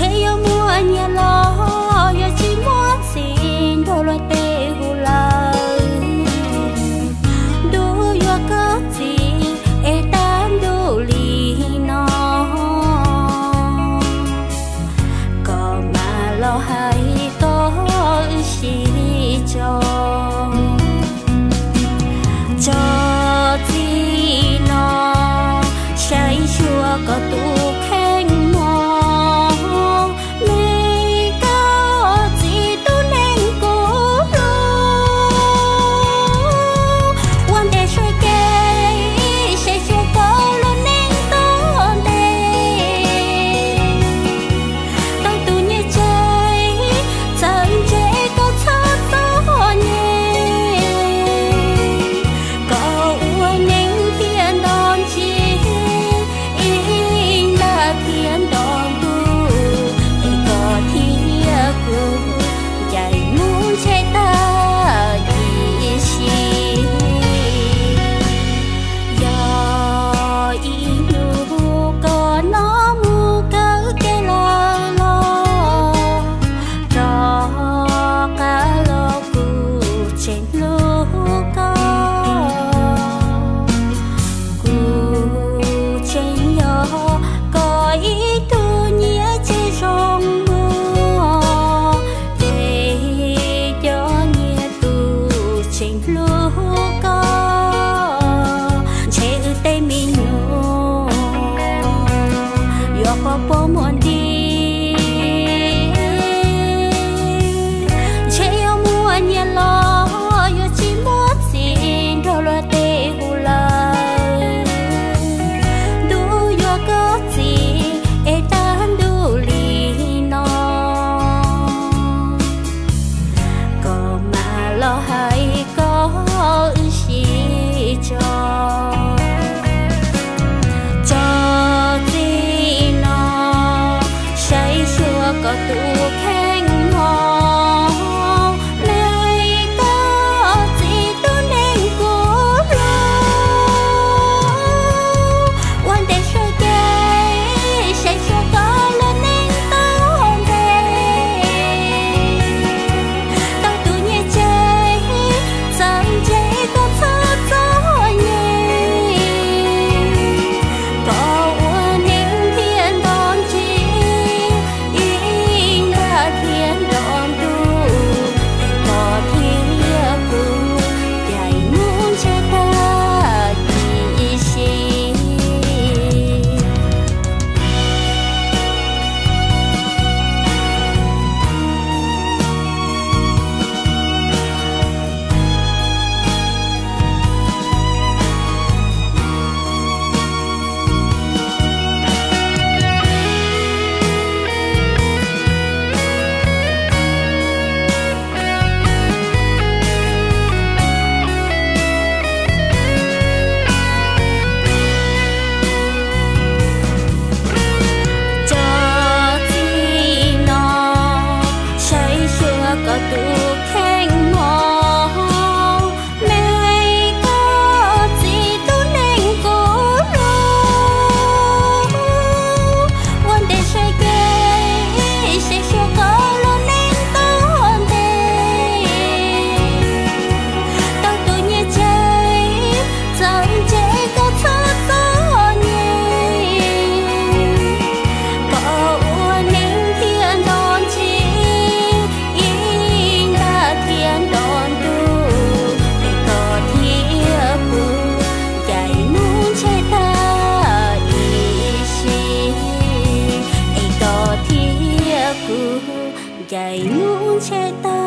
Es yuav muaj nyias los yuav tsis muaj txiv nrog luag tej hu lawm. Ntuj yuav koj txiv es tag ntuj li no, koj mam los hais koj wb sib tso. Tso txij no, saib xyuas koj tus kheej mog, me koj txiv tus neeg kuv hlub. Ua ntej sawv kev, saib xyuas koj lub neej tuag ntev. Tau tus nyiaj tsev, txawm ntse koj txhob txom nyem. Koj ua neej thiaj nto ntsis, ib nta thiaj nto ntuj, es koj thiab kuv ncaim mus ntshe tag ib sim. Yog ib hnub koj nov mus kaw kev lawm los, rov qab los kuv tseem hlub koj. Kuv tseem yog koj ib tug nyiaj tsev zoo muag, ces cov nyiaj tus tseem hlub koj. Ntshe wb tej me nyuam yuav pov pob muag nti. Ntshe yuav muaj nyias los yuav tsis muaj txiv nrog luag tej hu lawm. Ntuj yuav koj txiv es tag ntuj li no, koj mam los hais koj wb sib tso. Tso txij no, saib xyuas koj tus kheej mog, me koj txiv tus neeg kuv hlub. Ua ntej sawv kev, saib xyuas koj lub neej tuag ntev. Tau tus nyiaj tsev, txawm ntse koj txhob txom nyem. Koj ua neej thiaj nto ntsis, ib nta thiaj nto ntuj, es koj thiab kuv ncaim mus ntshe tag ib sim. Tso txij no, saib xyuas koj tus kheej mog, me koj txiv tus neeg kuv hlub. Ua ntej sawv kev, saib xyuas koj lub neej tuag ntev. Tau tus nyiaj tsev, txawm ntse koj txhob txom nyem. Koj ua neej thiaj nto ntsis, ib nta thiaj nto ntuj, es koj thiab kuv ncaim mus ntshe tag ib sim, es koj thiab kuv ncaim mus ntshe tag